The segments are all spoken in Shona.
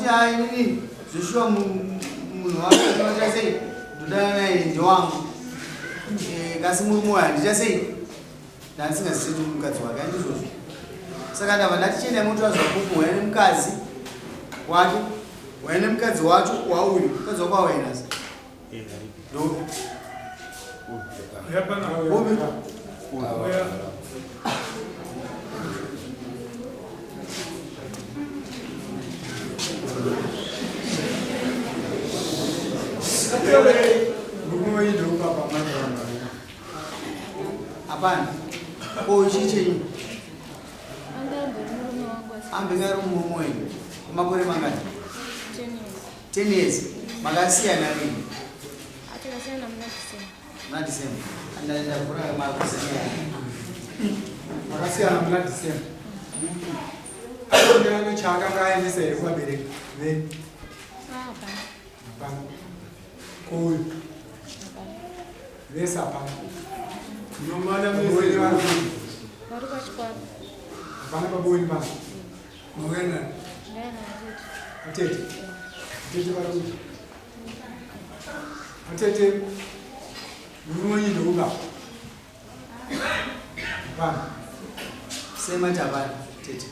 Mamuti hai inini zveshuwa munhu wangu sei ndodana naye ndewangu. Eh, kasi murume uyu handicha sei ndandisingazii kuti mukadzi wake handizvozvo. Saka ndabva ndati chiendai motora zvapupu huya nemukadzi wake huya nemukadzi wacho wauyu mukadzi wako wauya nasi. Hapana. Ko ichi chenyu? Ambenge ari murume wenyu. Makore mangani? 10 years makasiyana rini? Takasiyana muna December. Muna December. Ndavhura makusiyana. Makasiyana muna December. Akonderana chaakanga aendesa here kuvabereki venyu? Ah, hapana. Hapana. Kuuyu. Vese hapana. Nomwana Babuweni mese. vari kupi? Vari pachikoro. Hapana babuweni pano. Mawena. Ndaenda natete. Atete. Atete vari kupi? Atete. Murume wenyu ndoupa. Hapana. Semati hapana tete.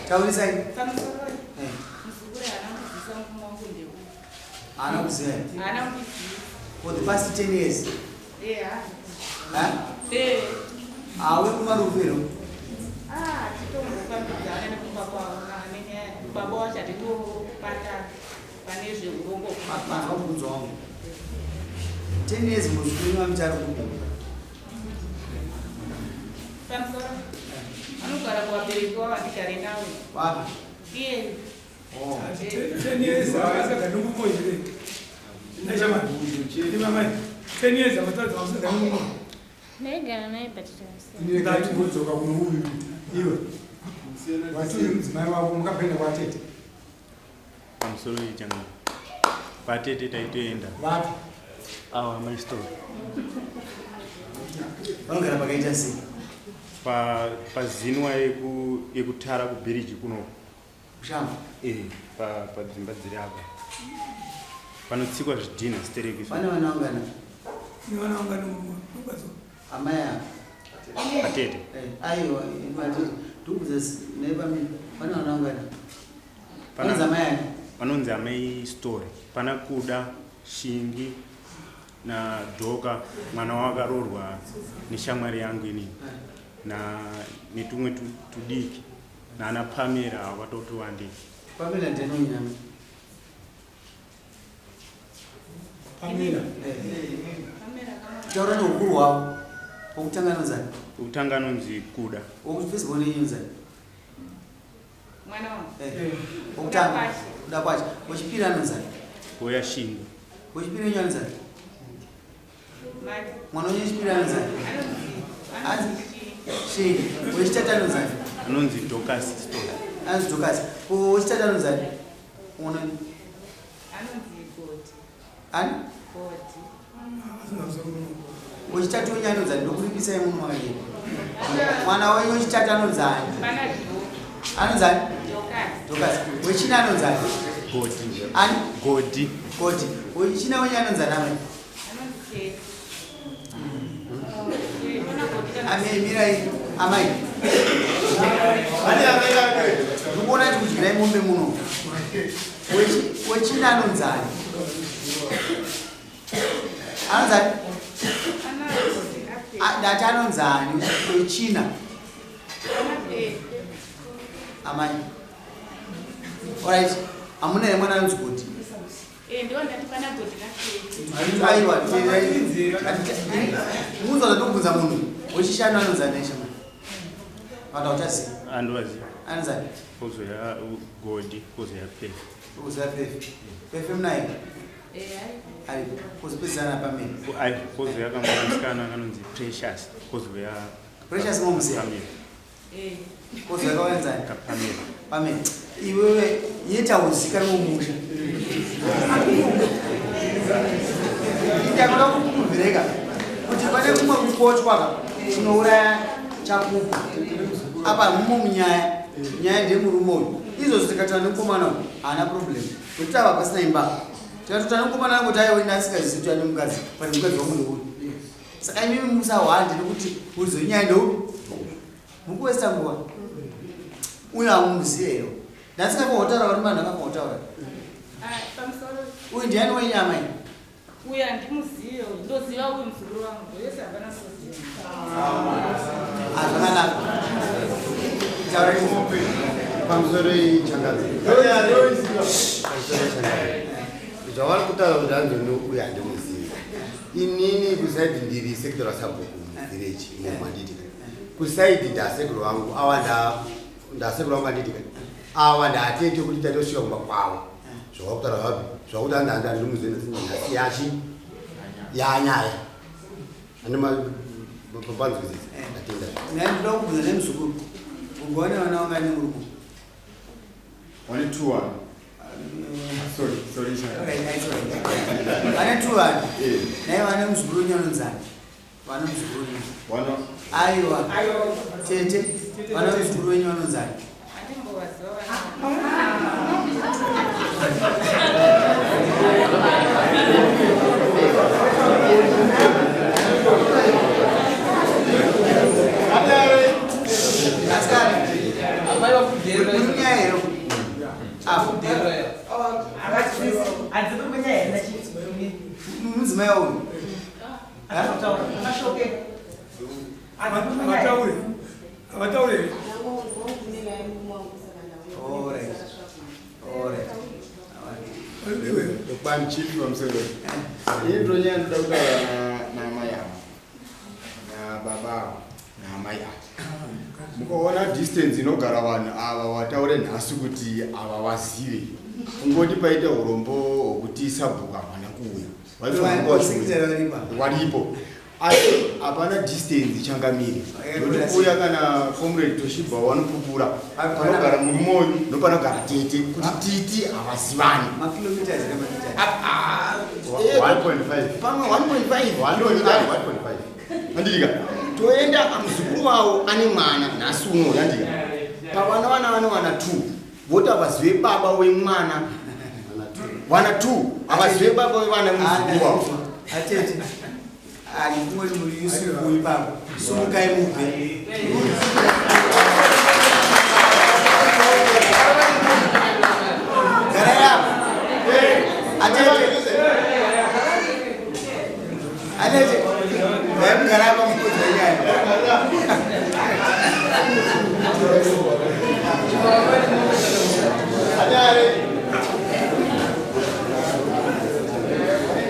Taurisai. Pamusoro Eh, muzukuru haana kuzivisa murume wangu ndeuyu. haana kuziva here? Haana kundizivisa. For the past 10 years. Eh, ha. Ha? Eh. Awe kumarufu here? Ah, titombofambidzana nekumba kwavo nenyaya baba wacho hatitopata pane zveurongwa. Manzwa mubvunzo wangu. 10 years muzukuru wenyu wamuti ari kupi? Pamusoro anogara kuvabereki wavo handigare nawe. Wapi? Iye Oh. 10 years akasaka nomumo here. Naishama. Ni mama. 10 years amatadza akusaka nomumo. Ndaigara naye but takasiyana. Ini regai timbodzoka kuno uyu iwe. Wati uyu mudzimai wako mukabhenda kwatete. Pamusoro yechanga. Patete taitoenda. Vapi? Awa my story. Vanogara pakaita sei? Pa pazinwa yeku yekutara kubhiriji kuno. Kushamba. Eh, pa padzimba dziri apa. Panotsikwa zvidhina stereki. Pane vana vangana? Ni vana vangani mubazo. Amai ava. Patete. Eh, aiwa, matete. Ndikubvunza nepamiri. Pane vana vangana? Panonzi amai ani? Panonzi amai story. Pana Kuda, Shingi na Dhoka mwana wakaroorwa neshamwari yangu inini. Na netumwe tudiki. Nana Pamela ava vatoti wandei. Pamela ndiani Pamela. Taura neukuru hwavo. Wokutanga anonzani? Wokutanga anonzi Kuda. Wokufirst born yenyu anonzani? mwana wangu. Eh, wokutanga. Kuda kwacho. Wechipiri anonzani? Oya Shingi. Wechipiri wenyu anonzani? Mati. Mwana wenyu wechipiri anonzani? Anonzi anonzi chii? Shingi. Wechitatu anonzani? Anonzi Dorcas Story. Anonzi Dorcas. Wechitatu anonzani? Mwana wenyu. Anonzi Godi. Ani? Godi. Wechitatu wenyu anonzani? Ndokuripisai muno makadini. Mwana wenyu wechitatu anonzani? Pana Dho- Anonzani? Dorcas. Dorcas. Wechina anonzani? Godi. Ani? Godi. Godi. Wechina wenyu anonzani amai? Anonzi Cheri. Eh, pana Godi kana Amai, mirai. Amai. Ndikuona kuti kudyirai mombe muno. Wechina anonzani? Anonzani? Ana Godi ape. Ndati anonzani wechina. Ana Pepe. Amai. Alright. Hamuna here mwana anonzi Godi? Eh, ndiwo ndati pana Godi na Pepe. Aiwa, munza ndatobvunza munhu wechishanu anonzani aisha Vanhu hauchaziva. Andovaziva. Anonzani? Kozoya Godi, kozoya Pepe. Kozoya Pepe. Pepe munaye? Eh, ai. Aripo. Kozopedzisana pamene. Ai, kozoya kamwana musikana kanonzi Precious. Kozoya Precious momuziva? Pamela. Eh. Kozoya kawanzani? Kapamela. Pamene. Iwewe yeta uzika mumusha. Ndakuda kukubvireka kuti pane kumwe kukochwa ka kunouraya chapupu. Apa mumo munyaya. Nyaya ndeyemurume uyu. Izvozvo tikataura nemukomana uyu haana problem. Nekuti ava pasina imba. Tikatotaura nemukomana angoti aiwa ini asingazivi kuti ane mukadzi, pane mukadzi wangu ndeuyu. Saka imimi musahwande nekuti muridzi wenyaya ndeuyu. Mukuwesta nguva. Uyu hamumuzive here? Ndasikafohotaura vari vanhu vakafohotaura. Ah, pamusoro. Uyu ndiani wenyama iyi? Uyu handimuzive uyu. Ndoziva uyu muzukuru wangu. Yese hapana kuziva. Ah, zvakanaka. Taura Pamusoro ichangazi. Zvavari kutaura kuti hanzi uyu handimuzivi. Inini kusaidi ndiri sektora sabhuku muvhireji imomo handitika. Kusaidi ndasekuru vangu awa ndasekuru vangu handitika. Awa ndatete kuti tatosvika kumba kwavo. Zvakutaura vapi? Zvakuti hanzi handimuzivi nhasi yachi yanyaya. Andimapanzwisisa. Ndatenda. Naye ndoda kubvunza nemuzukuru. Ugoone vana vangani murume? One two one. Sorry, sorry. Vane two vana. Naye vane muzukuru wenyu anonzani? Vane muzukuru wenyu. Vana. Aiwa. Tete, vane muzukuru wenyu anonzani? Handimbovaziva vana. Asikari. Muri nyaya here? Apo. Mudzimai uyu. Havataure. Havataure here? Alright. Alright. Kwani chief pamusoro. Ini ndonyaya ndoda kutaura naamai ava. Nababa ava naamai ava. Mukaona distance inogara vanhu ava wataure nhasi kuti ava vazive. Kungoti paita urombo hwekuti sabhuku havana kuuya. Vaifanira Sekretary varipo. Waripo. Asi hapana distance changamire. Nekuti kuuya kana comrade Toshiba vanopupura. Panogara murume uyu nopanogara tete kuti titi havazivani. Makilometers nemameters. 1.5. Pamwe 1.5. 1.5. Andika. Toenda muzukuru wavo ane mwana nhasi uno yandika. Pavana vana vane vana 2. Voti havazive baba wemwana. Vana 2 havazive baba wevana muzukuru wavo. Atete. Andikungoti muri Yusufu ipapo. Sumukai mubve. Garai apo. Atete. Atete. Vai mugara apa mukudzi wenyaya. Anyare.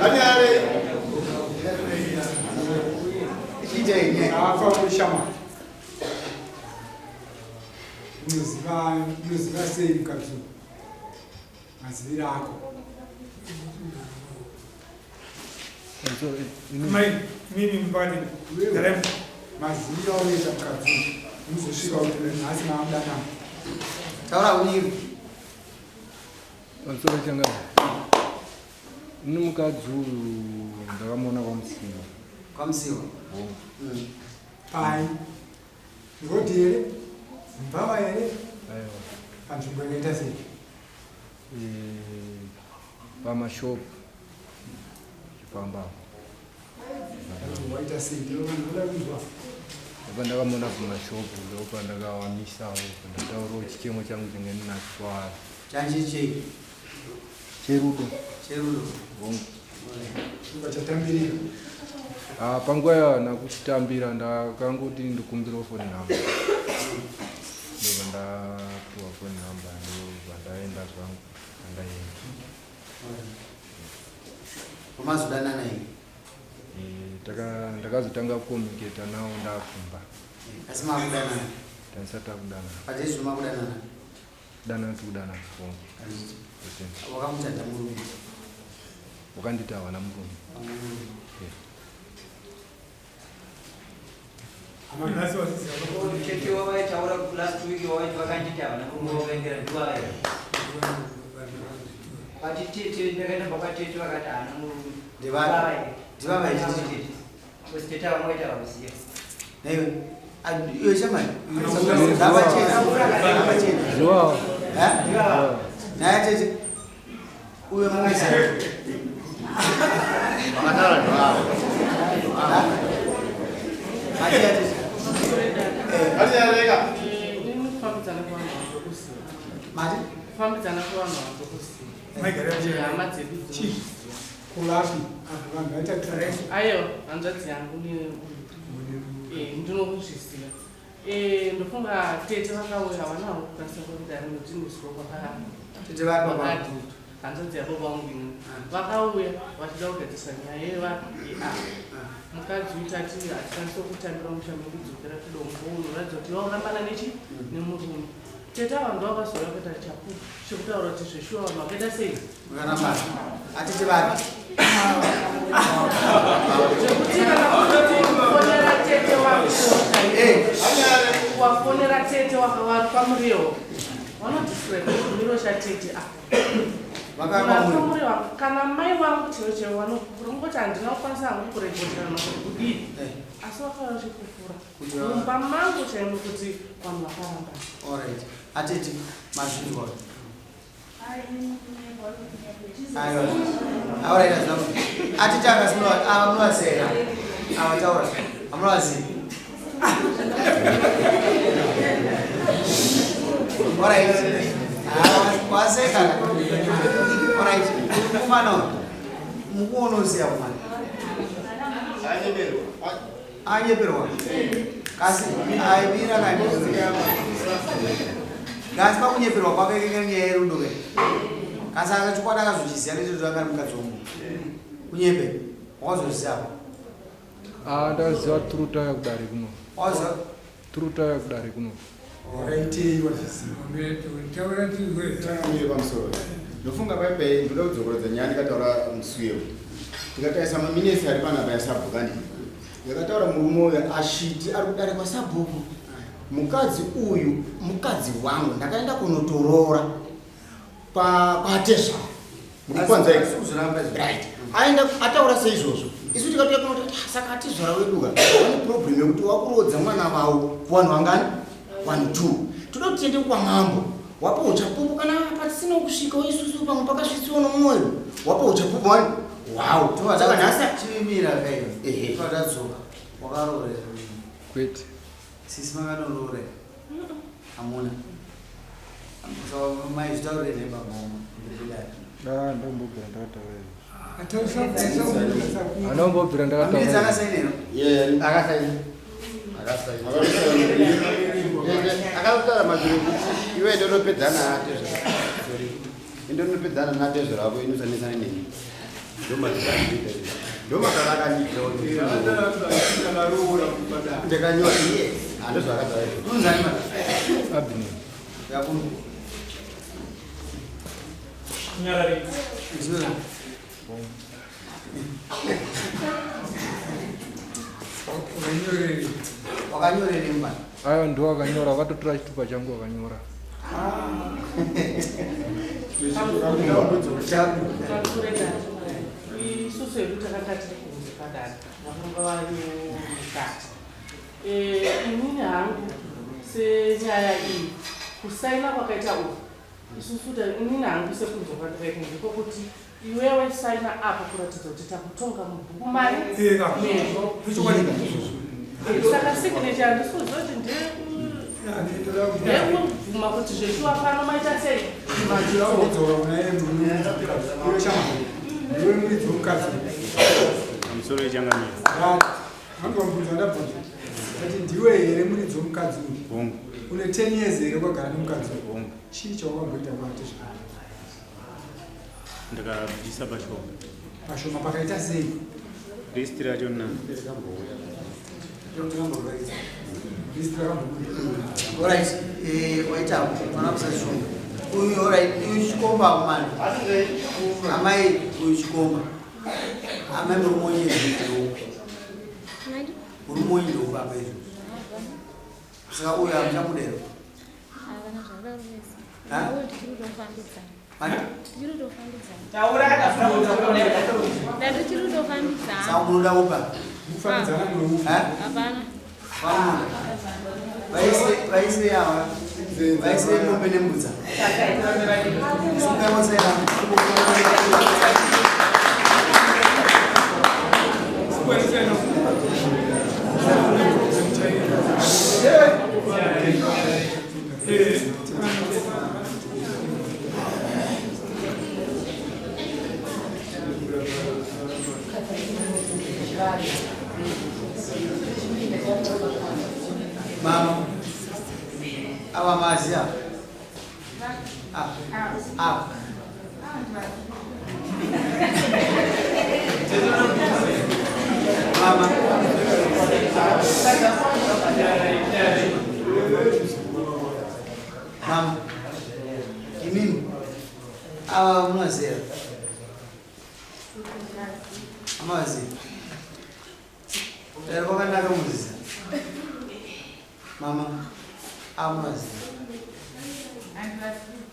Anyare. Ichiita inyaya. Afa mushamwari. Unoziva sei mukadzi uyu? Maziviro ako. Mai, mimi mupakati. Garai. Maziviro aunoita mukadzi uyu. Unozosvika kuti nhasi maamudanana. Taura unyiro. Pamusoro changana. Ini mukadzi uyu ndakamuona kwaMusiwa. Kwamusiwa. Hongu. Pai. Rodi here? Mbava here? Aiwa. Panzvimbo yakaita sei? Pamashopu. Chifamba. Waita sei? Ndinoda kunzwa. Ndopandakamuona pamashopu ndopandakawamisawo ndataurawo chichemo changu chinge ndinacho kwaari. Chanji chei? Cherudo. Cherudo. Hongu. Ukachatambirira. Ah, panguva iyo handina kuchitambira ndakangoti ndikumbirawo phone number. Ndobva ndapiwa phone number ndobva ndaenda zvangu andaenda. Wamazodanana here? Ndakazotanga kucommunicata nawo ndakumba. Asi makudanana? Taisati takudanana. Patezvo makudanana? Kudanana tikudanana. Hongu. Handiti. Kutenda. Wakamutadza murume? Wakanditi havana murume. Murume. Yeah. Nhasi waziziva. Tete wavaitaura last week wawaiti vakanditi havana murume wakaendera ndiwaya. Vati tete ndakaenda kwatete vakati haana murume. Ndivava. Ndivava ichiti. Kwesi tete ava mwaita vakuziva. Naiwe. Iwe shamani, zvapachena, zvapachena. Zuva. Eh? Naye tete. Uyo mumisa. Vakataura ndovavo. Mati atete. Ini kufambidzana kwevanhu vandokuziva. Mati? Kufambidzana kwevanhu vandokuziva. Maigara Eh, Hama dzedu dzinozviziva. Kulapi apa vanhu vaita trust. Aiwa, hanzvadzi yangu ne eh, ndinokuzviziva. Eh, ndofunga tete vakauya havana hangu kukwanisa kudare nekuti ndizvo Tete vari baba. kwakadini hanzvadzi yababa vangu ini vakauya vachida kugadzirisa nyaya yeva yea mukadzi uyu tati hatikwanisi kutambira musha mekudzokera kudombo unoratidza kuti vaurambana nechi nemurume tete ava ndo vakazouya kuita chapupu chekutaura kuti zveshuwa vanhu vakaita sei Vakarambana. Atete vapi? Zvekuti kana kutoti kufonera tete wako wafonera tete wakamuriwo vanodescribe chimiro chatete a Vakakamuriwo. kana mai vangu chaivo chaivo vanopupura kungoti handina kukwanisa hangu kurekodera kuti kudii asi vakauya vachipupura Kuti mumba mangu chaimo kuti vanhu vakarambana. Alright. Atete mazvinzwa. Aiwa. Alright, azvinako. Atete akasimba ava munovasera. Ava taura. Amunovazivi. Alright. Ah, waseka. Alright. Mukomana uyu. Mukuona usiya kumana. Anyeperwa. Kasi aimira kani. Kasi pakunyeperwa kwake kenge nyaya yerudo ke. Kasi akachokwadi akazochiziva nechekuti anga ari mukadzi womunhu. Kunyepe. Wakazoziva. Ah, ndakaziva through tauya kudare kuno. Waziva? Through tauya kudare kuno. Wakaitei wachiziva. Tangamire pamusoro. Ndofunga paipai ndoda kudzokorodza nyaya ndikataura musi weyo. Tikatarisa maminesi ari panapa yasabhuku andii. Yakataura murume uyu ashiti ari kudare kwasabhuku. Mukadzi uyu mukadzi wangu ndakaenda kunotoroora kwatezvara. Murikwanza Asi kuzoramba izvo. Right. Aenda ataura seizvozvo. Isu tikatouya kuno tikati "Ah, saka atezvara wedu ka. Vane problem yekuti wakuroodza mwana wavo kuvanhu vangani? Vanhu 2. Toda kuti tiende kwamambo. Wapa uchapupu kana patisina kusvika isusu pamwe pakasvitsiwa nomumwe wedu. Wapa uchapupu wani? Wow. Saka nhasi chimira kaiyo. Ehe. Twadzoka. Wakaroora. Kwete. Sisi makatoroora. Hamuna. So mai zvitaurire nebaba wangu. Ndiri kudare. Ah, ndombobvira ndakataura izvo. Ataura Anombobvira Maminitsi ndakataura. akasainero. Yeah, akasaina. Akataura mazviro kuti iwe ndonopedzana natezvara. Sorry. Ndonopedzana natezvara wako ini usanesana neni. Ndomazviro andinoita izvi. Ndomakara akandiita kuti ndakanyora yes. Handozvaakataura izvo. Unonzani mara? Abner. Yakuru. Nyarari. Izvozvo. Wakanyorerei? Wakanyorerei mubana? Aiwa ndiwo akanyora, vakatotora chitupa changu vakanyora. Pakurega isusu hedu takanga tiri kunze padare vakanga vari mukati. Inini hangu senyaya iyi kusaina kwakaita uku isusu inini hangu sekunzwa kwandakaita ndekwokuti iwewe saina apa kuratidza kuti takutonga mubhuku mari Eh, ka. mezvo. Ichokwadi. Saka signature handisi kuziva kuti ndeyekubvuma kuti zveshuwa pano maita sei. Kudzoka kuna iye murume. Iwe shamwari. Ndiwe muridzi womukadzi. Pamusoro yechangamire. Right. Vangu vamubvunza ndabvunza. Ati ndiwe here muridzi womukadzi uyu? Hongu. Une 10 years here kwagara nemukadzi uyu? Hongu. Chii chawakamboita kwatezvara? Ndakabvisa pashoma. Pashoma pakaita sei? List racho na. List rakambobuda. Alright, waita mwana kusashunga. Uyu alright, uyu chikomba mani. Amai uyu chikomba. Amai murume wenyu ndeupi? Mari? Murume wenyu ndeupi apa izvozvo? Saka uyu hamuchamudero. Havana zvakarovesa. Ha? Uyu tichiri kutofambidzana. Mani? Tichiri kutofambidzana. Taura Ndati tichiri kutofambidzana. Saka munoda upa? Kufambidzana neupi? Ha? Hapana. Vaisire ava vaisire mombe nembudza. Simukai. Mama, ava mazi ava. Ava. Mama. Mama. Imimi. Ava munoziva. Amaziva. Dare kwakanaka muziza. Mama, ava munoziva.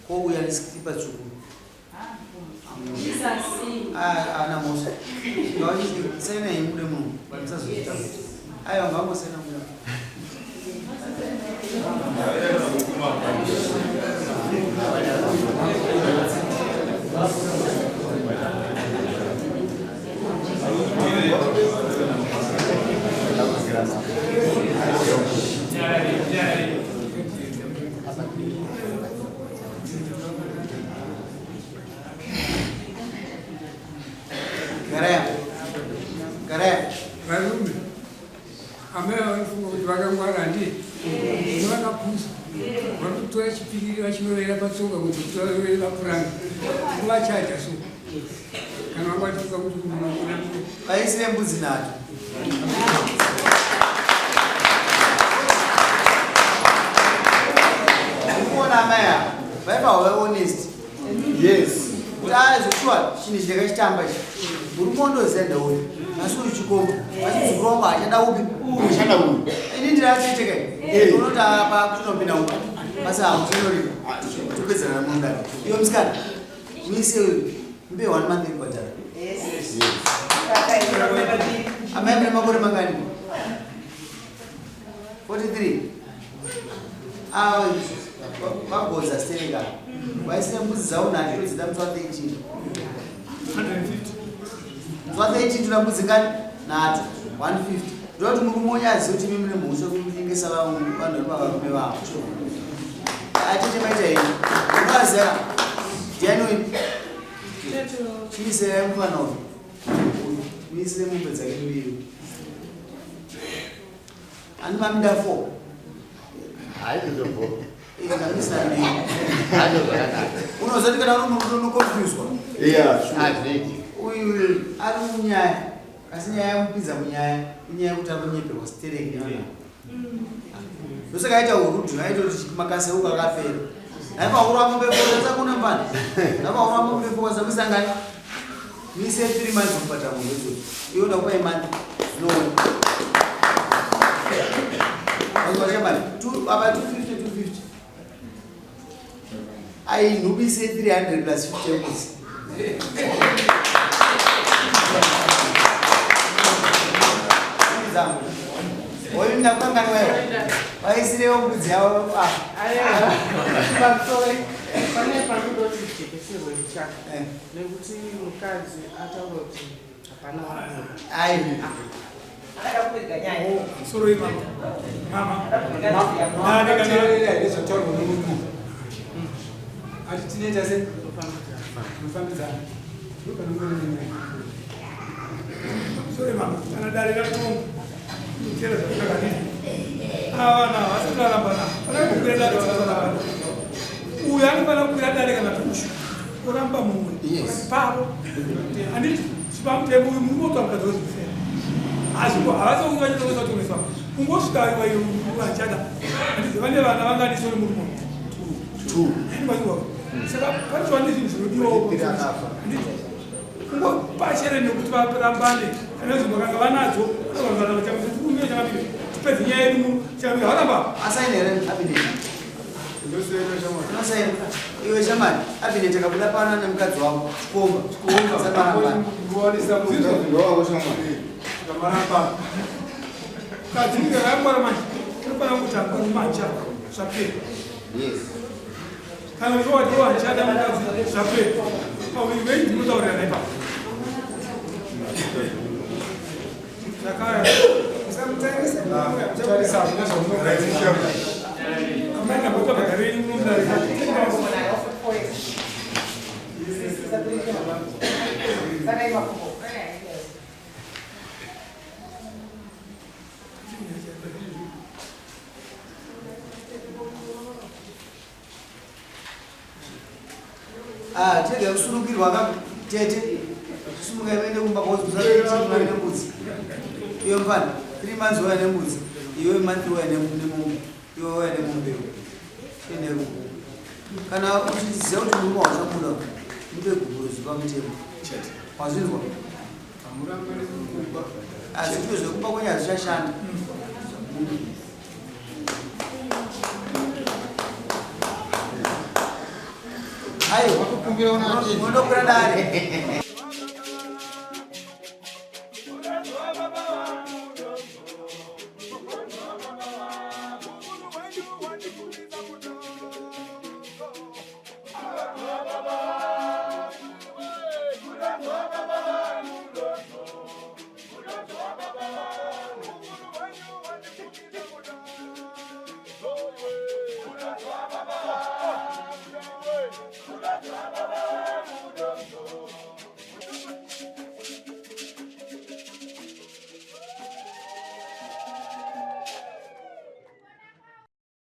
Kouya nesikipa tsvuku. Ana mhosva. Saina imude munhu, but musazoita kuti. Aiwa ngavangosaina muda. Garaya. Garaya. Varume, amai vanofunga kuti vakangwara handii? Vakapusa. Vari kutora chipikiri vachirovera patsoka kuti kutorovera puranga. Kuvachaja so. Kana vanga vachifunga kuti munhu Vaisire mbudzi nhatu. Ukuona amai ava vaiva vave honest. Yes. Kuti azoshuwa chinhu ichi ndakachitamba ichi. Murume wandoziva ndauyu. Asi uyu chikomba. Asi muzukuru wangu achada upi? Achada uyu. Ini ndiri atete kai. Unoti apa kutinopinda uku. Basi hamutinoripa. Topedzerana mundani. Iwe musikana, muise uyu. Mbe one month yekubhadhara. Amai mune makore mangani? 43. Ava vagodza stereka. Vaisire mbudzi dzavo nhatu todzida musi wa 13. Musi wa 13 toda mbudzi ngani? Nhatu. 150. Ndoda kuti murume wenyu azive kuti imi mune mhosva yekutengesa vanhu vari pavarume vavo. Atete maita henyu. Unovaziva? Ndiani uyu? Chiisei mufana uyu. Muisire mombe dzake mbiri. Ani mamida 4. Hayi, Ndamisina mbiri. Unozoti kana uri murume unoconfuswa. Yeah, sure. Hazvinoitika. Uyu ari munyaya. Asi nyaya yamupinza munyaya inyaya yekuti ari kunyeperwa stereki nevanhu. Ndosaka aita urudhu aita kuti makaseuka akapera. Naipa mombe four kuna mbani. Naipa mombe four samusangani. Mise 3 months kubhadhara munhu idzodzo. Iwe ndakupa imani. Zvinoona. Apa 250 250. Ai nhubise 300 plus 50 yembudzi. Oyu ndakukanganwewo. Vaisirewo mbudzi yavo. Pamusoro pane panodoti jekeserwe muchaka nekuti mukadzi ataura kuti hapana wamuda. Ai. Sorry mama. Mama. Makateerera here zvataurwa nomurume? Ati tinoita sei? Tinofambidzana. Ndopanongorere nyaya. Sorry mama. Kana dare ratonga. Kutera zvakanaka. Ava vana vasati varambana. Pana kukwira dare vasati. Uyu anofanira kukwira dare kana tushu. Oramba mumwe. Pavo. Handiti pamutemo uyu murume otsva mukadzi wezvifera. Asi havasi kunge vachitongesa kutongeswa. Kungosvika vachada. Handiti vane vana vanganiswa nemurume. Two. Saka panotova nezvinhu zvinodiwawo. Handiti kungopachere nekuti varambane kana zvinhu vakanga vanadzo tipedze nyaya yedu chamira varamba. Asaini here affidavit? Unosaina. Iwe shamani, affidavit akabuda pano nemukadzi wako. Chikomba. Chikomba. Kuwanisa mukadzi wako shamwari. Kamaramba. Mukadzi akangwara manje unofanira kuti murume handichada zvapera. Kana iwe wati iwe handichada mukadzi zvapera. Paviri venyu ndinotaurirana ipapo. Zvakare Tarisa hakuna zvaunogadzirisa. Amai ndapota bhadhara renyu munomudarika. Ah, tege kusurukirwa ka tete. Sumuka iende kumba kwazi nembudzi. Iwe mfana, 3 months waya nembudzi. Iwe month waya nemombe. Iwe waya nemombe. Ende kumba. Kana uchiziva kuti murume wauchabuda, mupe guguro zvipamutemo. Chete. Wazvinzwa? Asi tiwe zvekupa kwenye hazvichashanda. Aiwa, munokwira dare.